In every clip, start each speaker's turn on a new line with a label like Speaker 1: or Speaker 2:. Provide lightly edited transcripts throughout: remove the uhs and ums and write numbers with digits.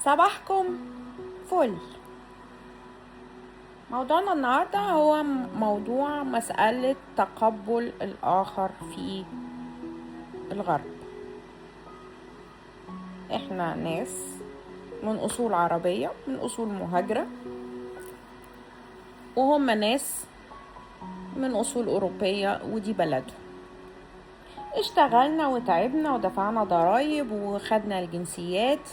Speaker 1: صباحكم فل. موضوعنا النهاردة هو موضوع مسألة تقبل الآخر في الغرب. احنا ناس من أصول عربية، من أصول مهاجرة، وهم ناس من أصول أوروبية ودي بلدهم. اشتغلنا وتعبنا ودفعنا ضرائب وخدنا الجنسيات،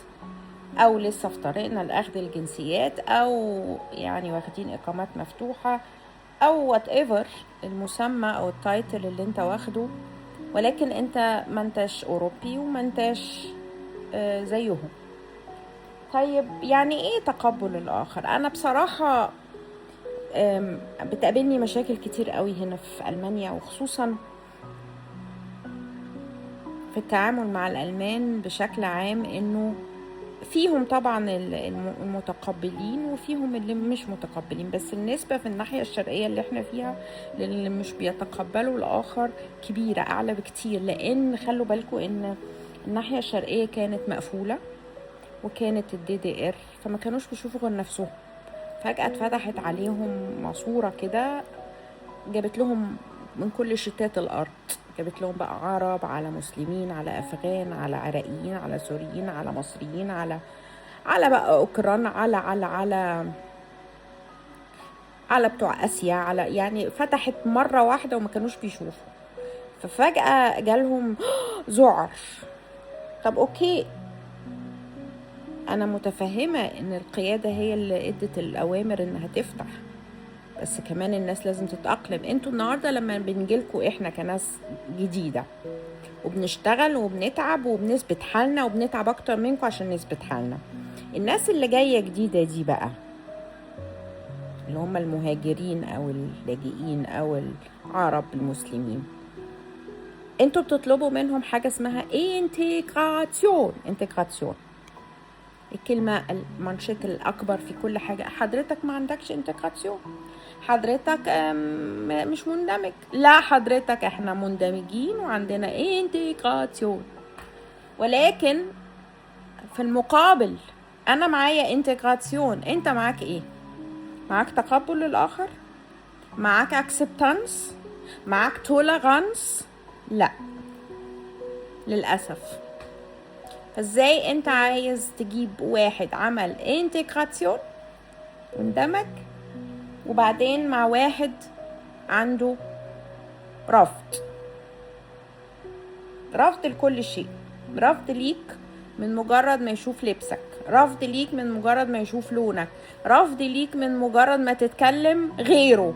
Speaker 1: أو لسه في طريقنا لأخذ الجنسيات، أو يعني واخدين إقامات مفتوحة، أو whatever المسمى أو ال title اللي انت واخده، ولكن انت ما انتش أوروبي وما انتش زيهم. طيب يعني ايه تقبل الآخر؟ أنا بصراحة بتقابلني مشاكل كتير قوي هنا في ألمانيا، وخصوصا في التعامل مع الألمان بشكل عام، إنه فيهم طبعا المتقبلين وفيهم اللي مش متقبلين، بس النسبة في الناحية الشرقية اللي احنا فيها للي مش بيتقبلوا الآخر كبيرة، أعلى بكتير. لأن خلوا بالكم إن الناحية الشرقية كانت مقفولة وكانت ال DDR، فما كانوش بيشوفوا غير نفسهم. فجأة اتفتحت عليهم ماسورة كده، جابت لهم من كل شتات الأرض، جابت لهم بقى عرب على مسلمين على أفغان على عراقيين على سوريين على مصريين على بقى أوكران على على على على بتوع آسيا، على يعني فتحت مرة واحدة وما كانوش بيشوفوا. ففجأة جالهم ذعر. طب okay، أنا متفهمة إن القيادة هي اللي ادت الأوامر إنها تفتح، بس كمان الناس لازم تتأقلم. انتوا النهاردة لما بنجيلكوا احنا كناس جديدة وبنشتغل وبنتعب وبنثبت حالنا، وبنتعب اكتر منكم عشان نثبت حالنا، الناس اللي جاية جديدة دي بقى اللي هم المهاجرين او اللاجئين او العرب المسلمين، انتوا بتطلبوا منهم حاجة اسمها Integration. Integration الكلمة المانشيت الأكبر في كل حاجة. حضرتك ما عندكش Integration، حضرتك مش مندمج. لا حضرتك، احنا مندمجين وعندنا Integration، ولكن في المقابل انا معايا Integration، انت معاك ايه؟ معاك تقبل للآخر؟ معاك acceptance؟ معاك Toleranz؟ لا للأسف. فازاي انت عايز تجيب واحد عمل Integration واندمج، وبعدين مع واحد عنده رفض، رفض لكل شيء، رفض ليك من مجرد ما يشوف لبسك، رفض ليك من مجرد ما يشوف لونك، رفض ليك من مجرد ما تتكلم غيره،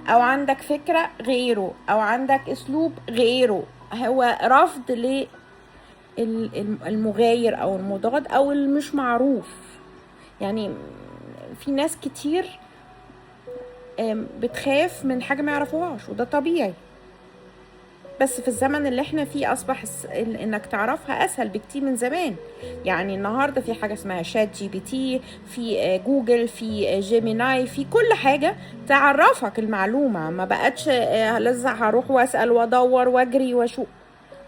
Speaker 1: او عندك فكرة غيره، او عندك اسلوب غيره. هو رفض المغاير او المضاد او المش معروف. يعني في ناس كتير بتخاف من حاجة ما يعرفوهاش، وده طبيعي، بس في الزمن اللي احنا فيه اصبح انك تعرفها اسهل بكتير من زمان. يعني النهاردة في حاجة اسمها ChatGPT، في جوجل، في Gemini، في كل حاجة تعرفك المعلومة. ما بقتش لسه هروح واسأل وادور واجري واشوف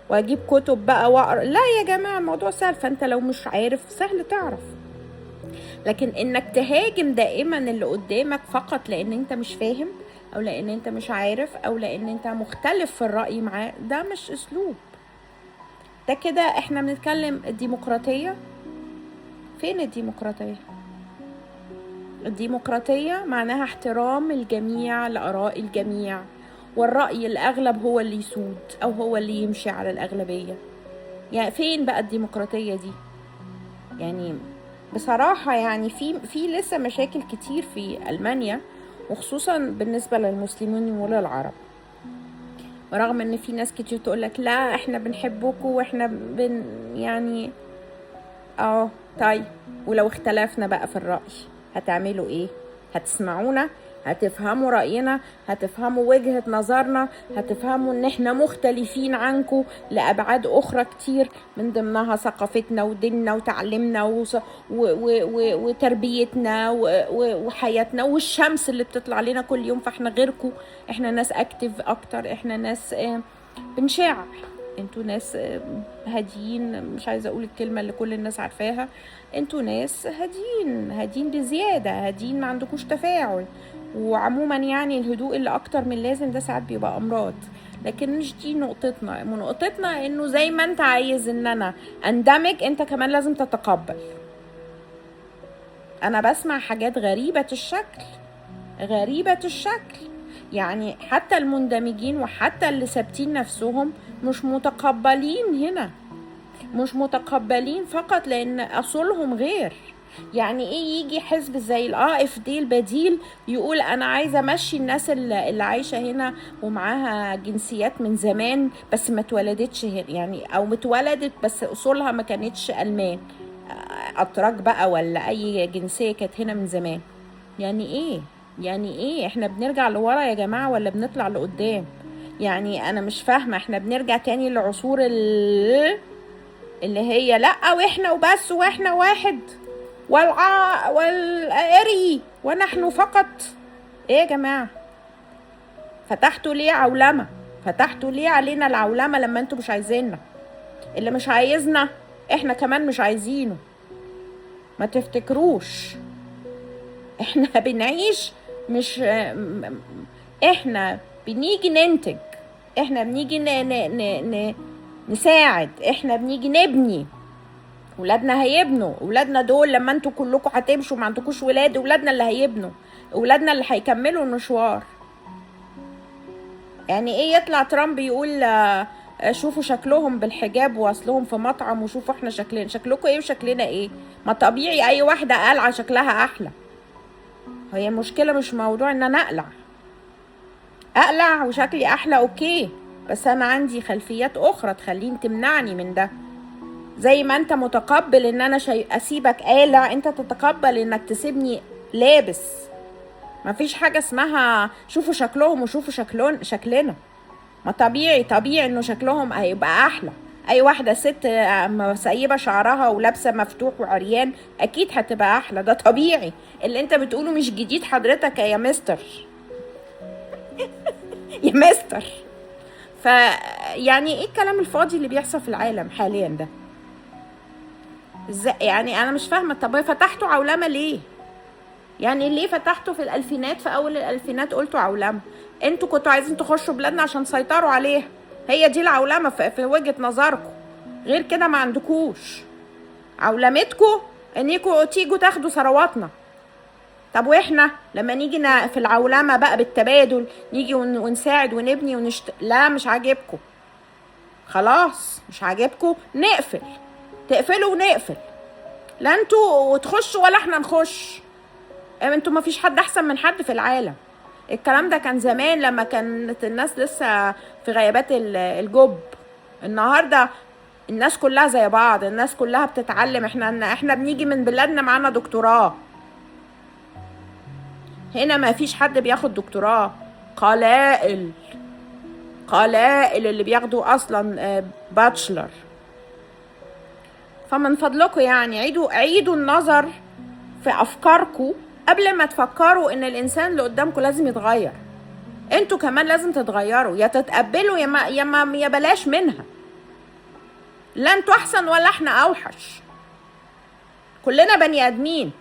Speaker 1: واجيب كتب بقى واقرا. لا يا جماعة، الموضوع سهل. فانت لو مش عارف سهل تعرف، لكن انك تهاجم دائما اللي قدامك فقط لان انت مش فاهم، او لان انت مش عارف، او لان انت مختلف في الرأي معاه، ده مش اسلوب. ده كده احنا بنتكلم الديمقراطية. فين الديمقراطية؟ الديمقراطية معناها احترام الجميع لآراء الجميع، والرأي الأغلب هو اللي يسود أو هو اللي يمشي على الأغلبية. يعني فين بقى الديمقراطية دي؟ يعني بصراحة يعني في لسه مشاكل كتير في ألمانيا، وخصوصا بالنسبة للمسلمين وللعرب. رغم ان في ناس كتير تقولك لا احنا بنحبكم واحنا بن يعني طيب، ولو اختلفنا بقى في الرأي هتعملوا ايه؟ هتسمعونا؟ هتفهموا رأينا؟ هتفهموا وجهة نظرنا؟ هتفهموا ان احنا مختلفين عنكم لأبعاد أخرى كتير، من ضمنها ثقافتنا وديننا وتعليمنا وتربيتنا وحياتنا والشمس اللي بتطلع لنا كل يوم. فاحنا غيركم، احنا ناس active اكتر، احنا ناس بنشع. انتوا ناس هاديين، مش عايزه اقول الكلمة اللي كل الناس عارفاها، انتوا ناس هاديين، هاديين بزيادة، هاديين، ما عندكوش تفاعل. وعموما يعني الهدوء اللي اكتر من لازم ده ساعات بيبقى امراض، لكن مش دي نقطتنا. نقطتنا انه زي ما انت عايز ان انا اندمج، انت كمان لازم تتقبل. انا بسمع حاجات غريبة الشكل، غريبة الشكل، يعني حتى المندمجين وحتى اللي ثابتين نفسهم مش متقبلين هنا، مش متقبلين فقط لان اصولهم غير. يعني ايه يجي حزب زي AfD البديل يقول انا عايزه امشي الناس اللي عايشه هنا ومعاها جنسيات من زمان بس ما اتولدتش هنا، يعني او متولدت بس اصولها ما كانتش المان، اتراك بقى ولا اي جنسية كانت هنا من زمان. يعني ايه؟ يعني ايه؟ احنا بنرجع لورا يا جماعة ولا بنطلع لقدام؟ يعني انا مش فاهمه، احنا بنرجع تاني لعصور اللي هي لا واحنا وبس واحنا واحد والقري ونحن فقط. ايه يا جماعة؟ فتحتوا ليه عولمه؟ فتحتوا ليه علينا العولمة لما انتوا مش عايزيننا؟ اللي مش عايزنا احنا كمان مش عايزينه. ما تفتكروش احنا بنعيش، مش احنا بنيجي ننتج، احنا بنيجي نساعد، احنا بنيجي نبني. ولادنا هيبنوا، ولادنا دول لما انتوا كلكم هتمشوا ما عندكوش ولاد، ولادنا اللي هيبنوا، ولادنا اللي هيكملوا المشوار. يعني ايه يطلع ترامب يقول شوفوا شكلهم بالحجاب واصلهم في مطعم، وشوفوا احنا شكلنا، شكلكم ايه وشكلنا ايه؟ ما طبيعي اي واحدة قلعه شكلها احلى. هي المشكلة مش موضوع ان انا اقلع، اقلع وشكلي احلى okay، بس انا عندي خلفيات اخرى تخليني تمنعني من ده. زي ما انت متقبل ان انا اسيبك قالع، انت تتقبل انك تسيبني لابس. مفيش حاجة اسمها شوفوا شكلهم وشوفوا شكلنا. ما طبيعي، طبيعي انه شكلهم هيبقى احلى. اي واحدة ست سايبه شعرها ولابسه مفتوح وعريان اكيد هتبقى احلى، ده طبيعي. اللي انت بتقوله مش جديد حضرتك يا مستر يا مستر. فيعني ايه الكلام الفاضي اللي بيحصل في العالم حاليا ده؟ ازاي يعني؟ انا مش فاهمه. طب فتحتوا عولمه ليه؟ يعني ليه فتحتوا في الالفينات، في اول الالفينات قلتوا عولمه؟ انتوا كنتوا عايزين تخشوا بلادنا عشان تسيطروا عليها، هي دي العولمة في وجهه نظركم. غير كده ما عندكوش. عولمتكم انكم تيجوا تاخدوا ثرواتنا. طب واحنا لما نيجي في العولمة بقى بالتبادل نيجي ونساعد ونبني لا مش عاجبكم، خلاص مش عاجبكم، نقفل، تقفلوا ونقفل. لا انتوا تخشوا ولا احنا نخش. انتوا ما فيش حد احسن من حد في العالم. الكلام ده كان زمان لما كانت الناس لسه في غيابات الجب. النهارده الناس كلها زي بعض، الناس كلها بتتعلم. احنا بنيجي من بلادنا معانا دكتوراه، هنا ما فيش حد بياخد دكتوراه، قلائل قلائل اللي بياخدوا اصلا باتشلر. فمن فضلكم يعني عيدوا النظر في افكاركم قبل ما تفكروا ان الانسان اللي قدامكم لازم يتغير. انتوا كمان لازم تتغيروا، يا تتقبلوا يا بلاش منها. لا انتوا احسن ولا احنا اوحش، كلنا بني ادمين،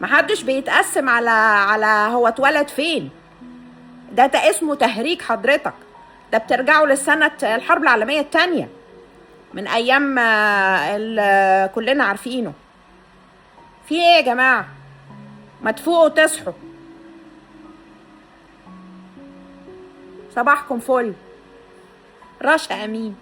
Speaker 1: محدش بيتقسم على هو اتولد فين. ده اسمه تهريج حضرتك، ده بترجعوا للسنة الحرب العالمية التانية من ايام كلنا عارفينه. في ايه يا جماعة؟ ما تفوقوا وتصحوا. صباحكم فل. رشا امين.